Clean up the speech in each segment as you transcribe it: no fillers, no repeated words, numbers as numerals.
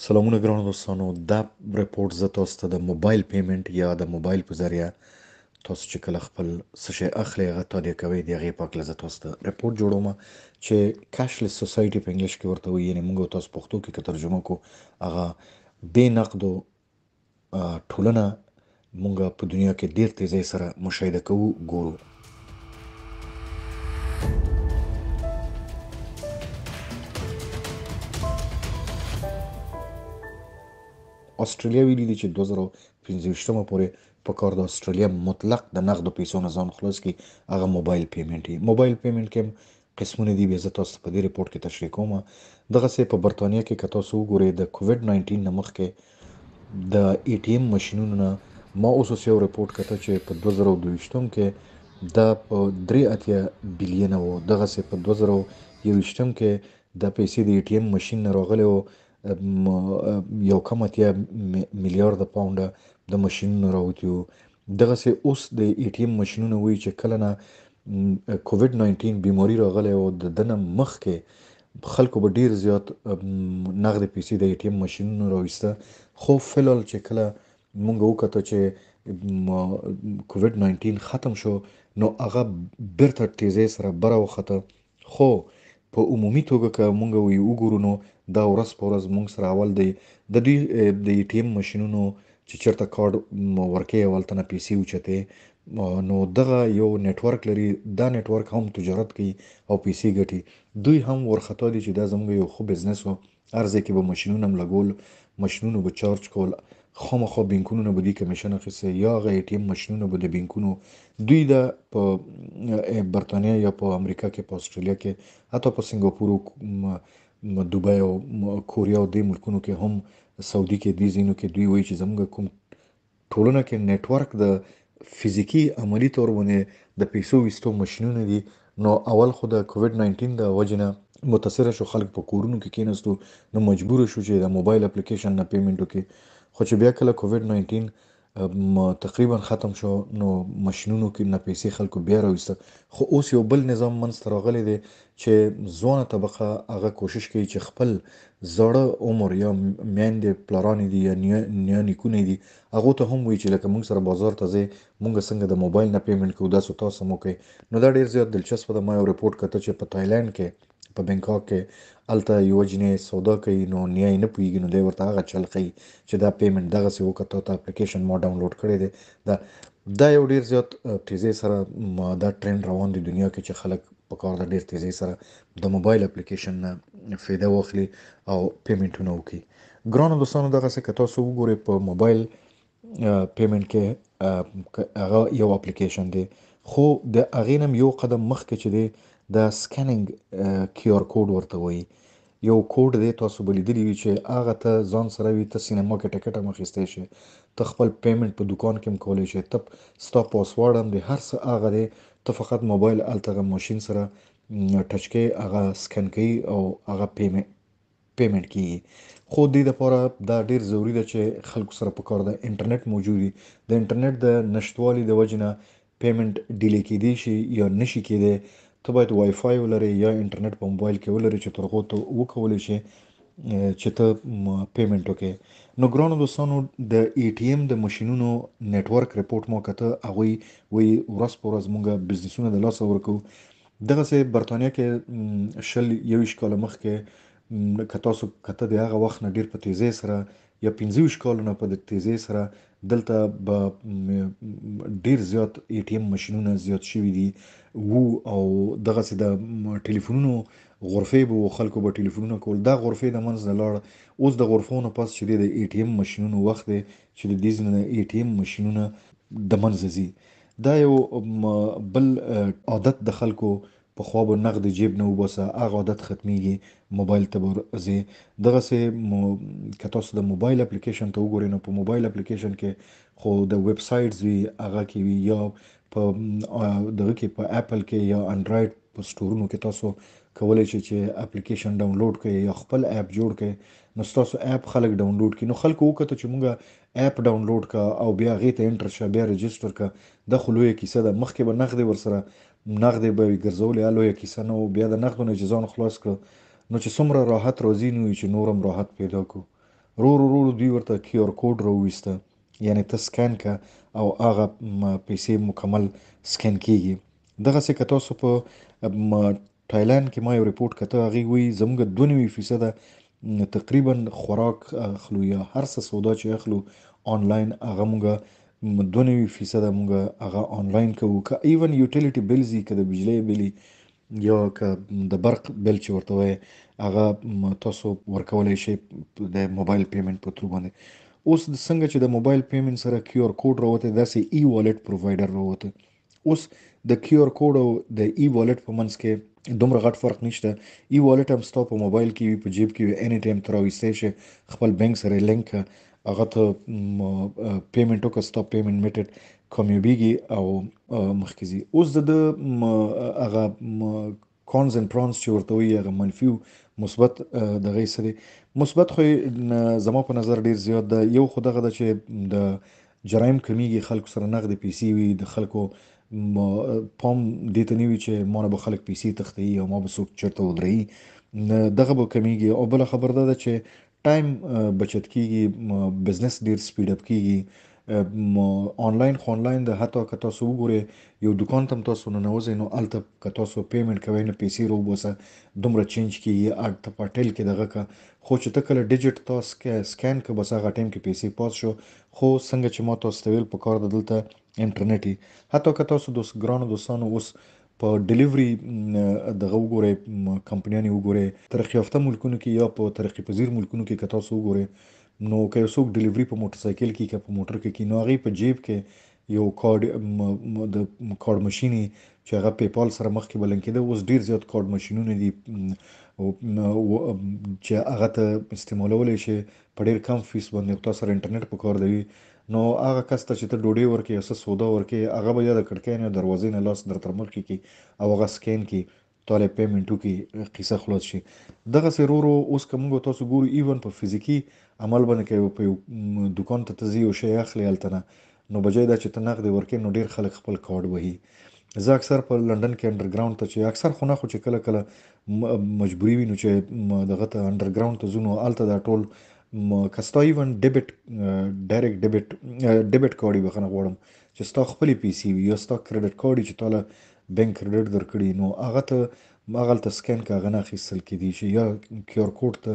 سلامونه ګرانو دوستانو، دا رپورټ زه تاسو ته د موبایل پیمنټ یا د موبایل په ذریعه تاسو چې کله خپل څه شی اخلئ هغه تادیه کوئ، د هغې په هکله زه تاسو ته رپورټ جوړوم چې کیشلیس سوسایټي په انګلیش کې ورته وایي، یعنې موږ تاسو پښتو کې که ترجمه کو هغه بې نقدو ټولنه مونږ په دنیا کې ډیر تیزۍ سره مشاهده کوو، ګورو. استرالیا ویلي دي چې 2025 پورې په کار د استرالیا مطلق د نقدو پیسو نه ځان خلاص کړي، هغه موبایل پیمنټ وي. موبایل پیمنټ کې هم قسمونه دي، بیا زه تاسو ته په دې رپورټ کې تشریح کوم. دغسې په برتانیا کې که تاسو وګورئ د کوویډ 19 نه مخکې د ای ټي ایم ماشینونو نه ما اوس اوس یو رپورټ کته چې په 2022 کې دا په 83 بیلینه و، دغسې په 2021 کې دا پیسې د ای ټي ایم ماشین نه راغلی و، یو کم 80 میلیارده پاونډه د ماشینونو راوتي وو. دغسې اوس د ای ټي ایم ماشینونه وایي چې کله نه کوویډ 19 بیماري راغلی او د ده نه مخکې خلکو به ډیر زیات نغدې پیسې د ای ټي ایم ماشینونو راویسته، خو فلحال چې کله مونږ وکته چې کوویډ 19 ختم شو نو هغه بیرته تیزۍ سره بره وخته. خو په عمومي توګه که مونږ وی وګورو نو دا ورځ په ورځ مونږ سره اول د دوی د ای ټي ایم ماشینونو چې چېرته کارډ ورکوي او هلته نه پیسې اوچتې، نو دغه یو نټورک لري، دا نټورک هم تجارت کوي او پیسې ګټي. دوی هم ورخطا دي چې دا زموږ یو ښه بزنس و، هر ځای کې به ماشینونه هم لګول، ماشینونو به چارج کول، خامخا بانکونو نه به دوی کمیشن اخیسته یا هغه ای ټي ایم ماشینونه به د بانکونو دوی دا په برتانیا یا په امریکا کې، په استرالیا کې، حتی په سنګاپور او دوبۍ او کوریا او دې ملکونو کې هم، سعودي کې، دې ځایونو کې دوی وایي چې زموږ کوم ټولنه کې نټورک د فزیکي عملي طور باندې د پیسو ویستو ماشینونه دي، نو اول خو د کوویډ 19 د وجې نه متاثره شو، خلک په کورونو کې کېناستو نو مجبور شو چې د موبایل اپلیکیشن نه پیمنټ وکړي. خو چې بیا کله کوویډ 19 تقریبا ختم شو نو ماشینونو کې نه پیسې خلکو بیا راویسته. خو اوس یو بل نظام منځته راغلی دی چې ځوانه طبقه هغه کوشش کوي چې خپل زاړه عمر یا میندې پلرانې دي یا نیا نیکونه دي هغو ته هم وایي چې لکه موږ سره بازار ته ځئ، موږ څنګه د موبایل نه پیمنټ کوو داسې تاسو هم وکړئ. نو دا ډېر زیات دلچسپه ده. ما یو رپورټ کته چې په تایلند کې، په بنکاک کې هلته یوه جینۍ سودا کوي نو نیا یې نه پوهېږي، نو دی ورته هغه چل ښیي چې دا پیمنټ دغسې وکړه، تا ته اپلیکیشن ما ډاونلوډ کړی دی. دا یو ډېر زیات تیزۍ سره دا ټرند روان دی دنیا کې چې خلک په کار ده ډېر تیزۍ سره د موبایل اپلیکیشن نه فایده واخلي او پیمنټونه وکړي. ګرانو دوستانو، دغسې که تاسو وګورئ په موبایل پیمنټ کې هغه یو اپلیکیشن دی، خو د هغې نه هم یو قدم مخکې چې دی د سکینینګ کیو آر کوډ ورته وایي، یو کوډ دی، تاسو به لیدلی وي چې هغه ته ځان سره وي، ته سینما کې ټکټ هم اخیستی شې، ته خپل پیمنټ په دوکان کې هم کولی شې، ته ستا پاسورډ هم دی، هر څه هغه دی، ته فقط موبایل هلته هغه ماشین سره ټچ کوې، هغه سکن کوي او هغه پیمنټ کیږي. خو دې دپاره دا ډېر ضروري ده چې خلکو سره په کار ده انټرنیټ موجود وي. د انټرنیټ د نشتوالي د وجې نه پیمنټ ډیلې کېدی شي یا نشي کېدی. ته باید وای فای ولرې یا انټرنیټ په موبایل کې ولرې چې تر هغو ته وکولی شې چې ته پیمنټ وکړې. نو ګرانو دوستانو، د ای ټي ایم د ماشینونو نټورک رپورټ ما کته، هغوی وایي ورځ په ورځ موږ بزنسونه د لاسه ورکوو. دغسې برتانیا کې 20 21 کاله مخکې که تاسو کته د هغه وخت نه ډېر په تیزۍ سره یا 25 کالو نه په تیزۍ سره دلته به ډېر زیات ای ټي ایم ماشینونه زیات شوي دي وو، او دغسې د ټلیفونونو غرفې به وو، خلکو به ټلیفونونه کول، دا غرفې د منځ نه لاړ. اوس د غرفو نه پس چې دی د ای ټي ایم ماشینونو وخت دی چې د دې ځای نه ای ټي ایم ماشینونه د منځه ځي. دا یو بل عادت د خلکو، پخوا به نغد جیب نه وباسه، هغه عادت ختمیږي، موبایل ته به ځې. دغسې که تاسو د موبایل اپلیکیشن ته وګورئ نو په موبایل اپلیکیشن کې خو د ویب سایټس وي، هغه کې وي، یا په دغه کې په اپل کې یا انډراید په سټورونو کې تاسو کولی شئ چې اپلیکیشن ډاونلوډ کړئ یا خپل اپ جوړ کړئ، نو ستاسو اپ خلک ډاونلوډ کړي. نو خلکو وکتل چې موږ اپ ډاونلوډ کړه او بیا هغې ته انټر شه، بیا رجسټر کړه، دا خو لویه کیسه ده. مخکې به نغدې ورسره نغدې به یې ګرځولې، هغه لویه کیسه نه وه. بیا د نغدو نه چې ځان خلاص کړ نو چې څومره راحت راځي نو چې نور هم راحت پیدا کړو. رو رو رو دوی ورته کیو آر کوډ راوویسته، یعنی ته سکین که او هغه پیسې مکمل سکین کیږي. دغسې که تاسو په تایلند کې ما یو رپورټ کته، هغې وایي زموږ 92% تقریبا خوراک اخلو یا هر څه سودا چې اخلو آنلاین، هغه موږ 92% موږ هغه آنلاین کوو. که ایون یوټیلیټي بلز که د بجلی بل یا که د برق بل چې ورته وایي، هغه تاسو ورکولی شئ د موبایل پیمنټ په ترو باندې. اوس څنګه چې د موبایل پیمنټ سره کیو آر کوډ راوتی، داسې ای والټ پرووایډر راوتی. اوس د کیو آر کوډ او د ای والټ په منځ کې دومره غټ فرق نشته. ای والټ هم ستا په موبایل کې وي، په جیب کې وي، اني ټایم ته راویستی شې، خپل بانک سره لینک که، هغه ته پیمنټ وکړه، ستا پیمنټ میټډ کامیابیږي او مخکې ځي. اوس د ده هغه کونز اند پرانز چې ورته وایي، هغه منفي او مثبت دغه یې څه دی. مثبت خو یې زما په نظر ډېر زیات ده. یو خو دغه ده چې د جرایم کمیږي، خلکو سره نغدې پیسې وي، د خلکو پام دې ته نه وي چې ما نه به خلک پیسې تښتوي او ما به څوک چېرته ودروي، دغه به کمیږي. او بله خبره دا ده چې ټایم بچت کیږي، بزنس ډېر سپیډ اپ کیږي. آنلاین خو آنلاین ده، حتی که تاسو وګورئ یو دوکان ته هم تاسو ننوځئ نو هلته که تاسو پیمنټ کوئ نو پیسې راوباسه، دومره چینج کیږي. هلته په هټل کې دغه که خو چې ته کله ډیجیټ تا سکین که، بس هغه ټایم کې پیسې پاس شو. خو څنګه چې ما تاسو ته ویل، په کار ده دلته انټرنیټ وي. حتی که تاسو ګرانو دوستانو اوس په ډیلیوري دغه وګورئ، کمپنیانې وګورئ، ترقي یافته ملکونو کې یا په ترقي پذیر ملکونو کې که تاسو وګورئ، نو که یو څوک ډیلیوري په موټرسایکل کې که په موټر کې کوي، نو هغې په جیب کې یو کارډ د کارډ ماشین چې هغه پیپال سره مخکې به لینک کېده، اوس ډېر زیات کارډ ماشینونه دي چې هغه ته استعمالولی شي په ډېر کم فیس باندې. خو تا سره انټرنیټ په کار دی، نو هغه کس ته چې ته ډوډۍ ورکړې یا څه سودا ورکړې، هغه به یا د کړکۍ نه دروازې نه لاس در تر مخکې کړي او هغه سکین کړي، تا له پیمنټ وکړي، قصه خلاص شي. دغسې رو رو اوس که موږ تاسو ګورو، ایون په فزیکي عمل باندې که په یو دوکان ته ته ځې یو شی اخلې هلته نه، نو بجای دا چې ته نغدې ورکړې، نو ډېر خلک خپل کارډ وهي. زه اکثر په لندن کې انډرګراوند ته چې اکثر خو نه، خو چې کله کله مجبوري وي نو چې دغه ته انډرګراوند ته ځو، نو هلته دا ټول که ستا ایون ډیبټ ډایرکټ ډیبټ ډیبټ کارډ یې، بخښنه غواړم، چې ستا خپلې پیسې وي یا ستا کریډټ کارډ چې تا له بانک کریډټ درکړي، نو هغه ته هغلته سکین که هغه نه اخیستل کېدی شي، یا کیو آر کوډ ته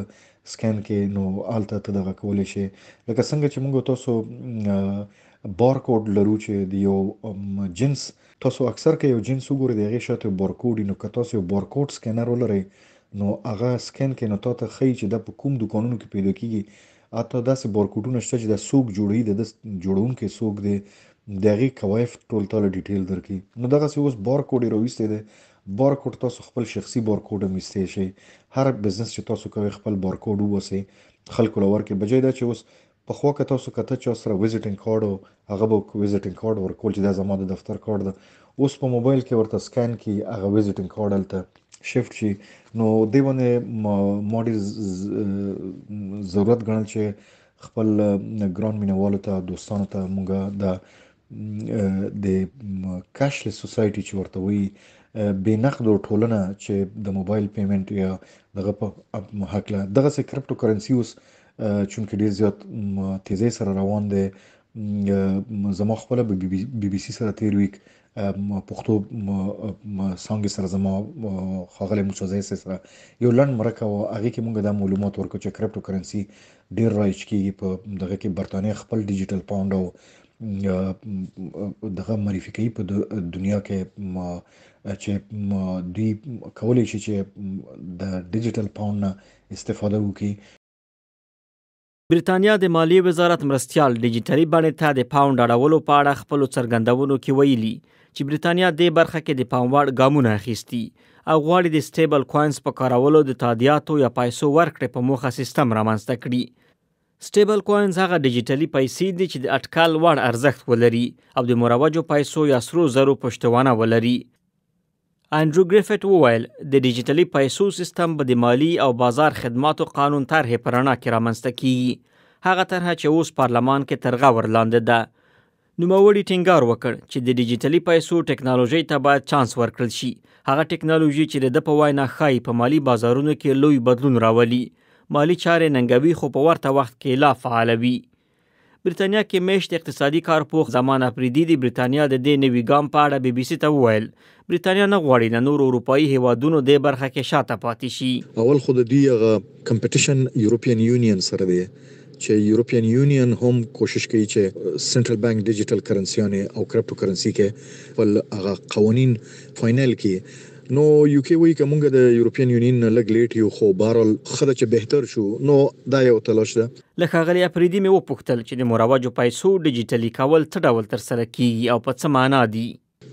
سکین کې، نو هلته ته دغه کولی شې. لکه څنګه چې موږ تاسو بار کوډ لرو چې د یو جنس، تاسو اکثر که یو جنس وګورئ د هغې شاته یو بار کوډ وي، نو که تاسو یو بار کوډ سکینر ولرئ نو هغه سکین کې نو تا ته ښیي چې دا په کوم دوکانونو کې پیدا کیږي. حتی داسې بارکوډونه شته چې دا څوک جوړوي، د ده جوړونکی څوک دی، د هغې کوایف ټول تا له ډیټیل درکوي. نو دغسې اوس بار کوډ یې راویستی دی. بار کوډ تاسو خپل شخصي بار کوډ هم ایستی شئ. هر بزنس چې تاسو کوئ خپل بار کوډ وباسئ، خلکو له ورکړئ. بجای دا چې اوس پخوا که تاسو کته چا سره ویزیټینګ کارډ و، هغه به ویزیټینګ کارډ ورکول چې دا زما د دفتر کارډ ده. اوس په موبایل کې ورته سکین کړي، هغه ویزیټینګ کارډ هلته شفټ شي. نو دې باندې ما ډېر ضرورت ګڼل چې خپل ګران مینهوالو ته، دوستانو ته مونږ د کشلس سوسایټي چې ورته وایي، بې نقدو ټولنه چې د موبایل پیمنټ یا دغه په هکله دغسې کریپټو کرنسي اوس چونکې ډېر زیات تیزۍ سره روان دی. زما خپله بي بي سي سره تېر ویک پښتو څانګې سره زما ښاغلی موسی زی صاحب سره یو لنډ مرکه وه، هغې کې مونږ دا معلومات ورکړو چې کریپټو کرنسي ډېر رایج کیږي په دغه کې. برتانیا خپل ډیجیټل پاونډ او دغه معرفي کوي په دنیا کې چې دوی کولی شي چې د ډیجیټل پاونډ نه استفاده وکړي. بریتانیا د مالیې وزارت مرستیال ډیجیټلي بڼې ته د پاونډ اړولو په اړه خپلو څرګندونو کې ویلي چې بریتانیا دې برخه کې د پام وړ ګامونه اخیستي او غواړي د سټیبل کوینز په کارولو د تادیاتو یا پیسو ورکړې په موخه سیستم رامنځته کړي. سټیبل کوینز هغه ډیجیټلي پیسې دي چې د اټکل وړ ارزښت ولري او د مروجو پیسو یا سرو زرو پشتوانه ولري. انډرو ګریفټ وویل د ډیجیټلي پیسو سیستم به د مالي او بازار خدماتو قانون طرحې په رڼا کې رامنځته کیږي، هغه طرحه چې اوس پارلمان کې تر غور لاندې ده. نوموړي ټینګار وکړ چې د ډیجیټلي پیسو ټکنالوژۍ ته باید چانس ورکړل شي، هغه ټکنالوژي چې د ده په وینا ښايي په مالي بازارونو کې لوی بدلون راولي. مالي چارې ننګوي خو په ورته وخت کې لا فعالوي. بریتانیا کې میشت اقتصادي کارپوه زمان اپریدي د بریتانیا د دې نوي ګام په اړه بي بي سي ته وویل، بریتانیا نه غواړي له نورو اروپايي هیوادونو دې برخه کې شاته پاتې شي. اول خو د دوی هغه کمپټیشن یورپین یونین سره دی چې یورپین یونین هم کوشش کوي چې سنټرل بانک ډیجیټل کرنسیانې او کریپټو کرنسي کې خپل هغه قوانین فاینل کړي. نو یوکې وایي که مونږ د یورپین یونین نه لږ لیټ یو خو بهرحال ښه ده چې بهتر شو، نو دا یو تلاش ده. له ښاغلي اپریدي مې وپوښتل چې د مروجو پیسو ډیجیټلي کول څه ډول ترسره کیږي او په څه معنا دي؟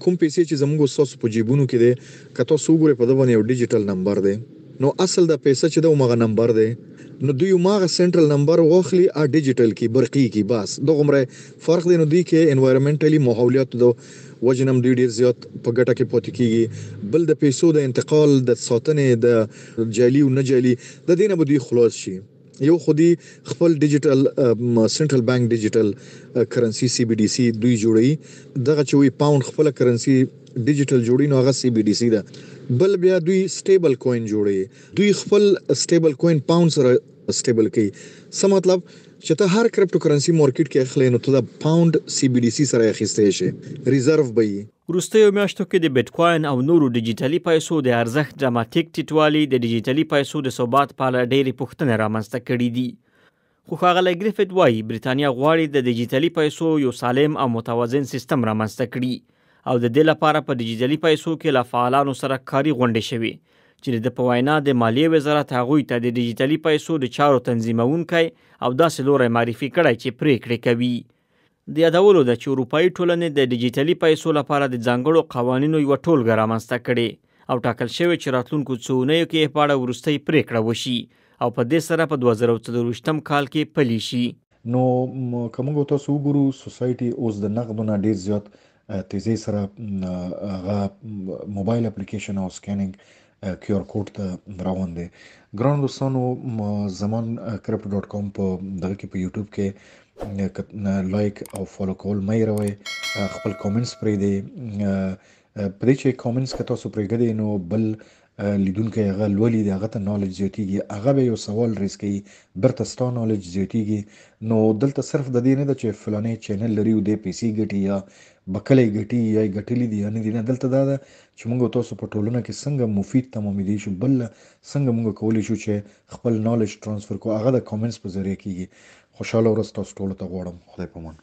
کوم پیسې چې زموږ او ستاسو په جیبونو کې دی، که تاسو وګورئ په ده باندې یو ډیجیټل نمبر دی، نو اصل دا پیسه چې ده هماغه نمبر دی، نو دوی هماغه سنټرل نمبر واخلي ا ډیجیټل کی برقي کی، بس دغومره فرق دی. نو دوی کې انوایرمنټلی ماحولیات د وجې نه هم دوی ډیر زیات په ګټه کې پاتې کیږي. بل د پیسو د انتقال د ساتنې د جعلي او نه جعلي د دې نه به دوی خلاص شي. یو خو دوی خپل ډیجیټل سنټرل بانک ډیجیټل کرنسي سی بي ډي سي دوی جوړوي، دغه چې وایي پاونډ خپله کرنسي ډیجیټل جوړوي نو هغه سی بي ډي سي ده. بل بیا دوی سټیبل کوین جوړوي، دوی خپل سټیبل کوین پاونډ سره سټیبل کوي. څه مطلب چې ته هر کریپټو کرنسي مارکیټ کې اخلې نو ته د پاونډ سی بي ډي سي سره اخیستی شې، ریزرو به یي. وروستیو میاشتو کې د بیټکوین او نورو ډیجیټلي پیسو د ارزښت ډراماتیک ټیټوالي د ډیجیټلي پیسو د ثبات په اړه ډېرې پوښتنې رامنځته کړې دي. خو ښاغلی ګریفیت وایي بریتانیا غواړي د ډیجیټلي پیسو یو سالم او متوازن سیستم رامنځته کړي او د دې لپاره په ډیجیټلي پیسو کې له فعالانو سره کاري غونډې شوې چې د ده په وینا د مالیې وزارت هغوی ته د ډیجیټلي پیسو د چارو تنظیموونکی او داسې لوری معرفي کړی چې پرېکړې کوي. د یادولو ده چې اروپایي ټولنې د ډیجیټلي پیسو لپاره د ځانګړو قوانینو یوه ټولګه رامنځته کړې او ټاکل شوې چې راتلونکو څو اونیو کې یې په اړه وروستۍ پرېکړه وشي او په دې سره په 2024 کال کې پلي شي. نو که موږ تاسو وګورو سوسایټي اوس د نقدو نه ډیر زیات تیزۍ سره هغه موبایل اپلیکیشن او سکینینګ کیو آر کوډ ته روان دی. ګران دوستانو، زمان کریپټو ډاټ کام په دغه کې په یوټیوب کې لایک او فالو کول مه هېروئ، خپل کامنټس پرېږدئ. په دې چې کامنټس که تاسو پرېږدئ نو بل لیدونکی هغه لولي، د هغه ته نالج زیاتیږي، هغه به یو سوال ریز کوي، بیرته ستا نالج زیاتیږي. نو دلته صرف د دې نه ده چې فلانې چینل لري او دی پیسې ګټي یا بکلی ګټي یا یې ګټلي دي یا نه دي، نه، دلته دا ده چې موږ تاسو په ټولنه کې څنګه مفید تمامېدی شو، بل څنګه موږ کولی شو چې خپل نالج ترانسفر کړو، هغه د کامنټس په ذریعه کیږي. خوشحاله ورځ تاسو ټولو ته غواړم. خدای په امان.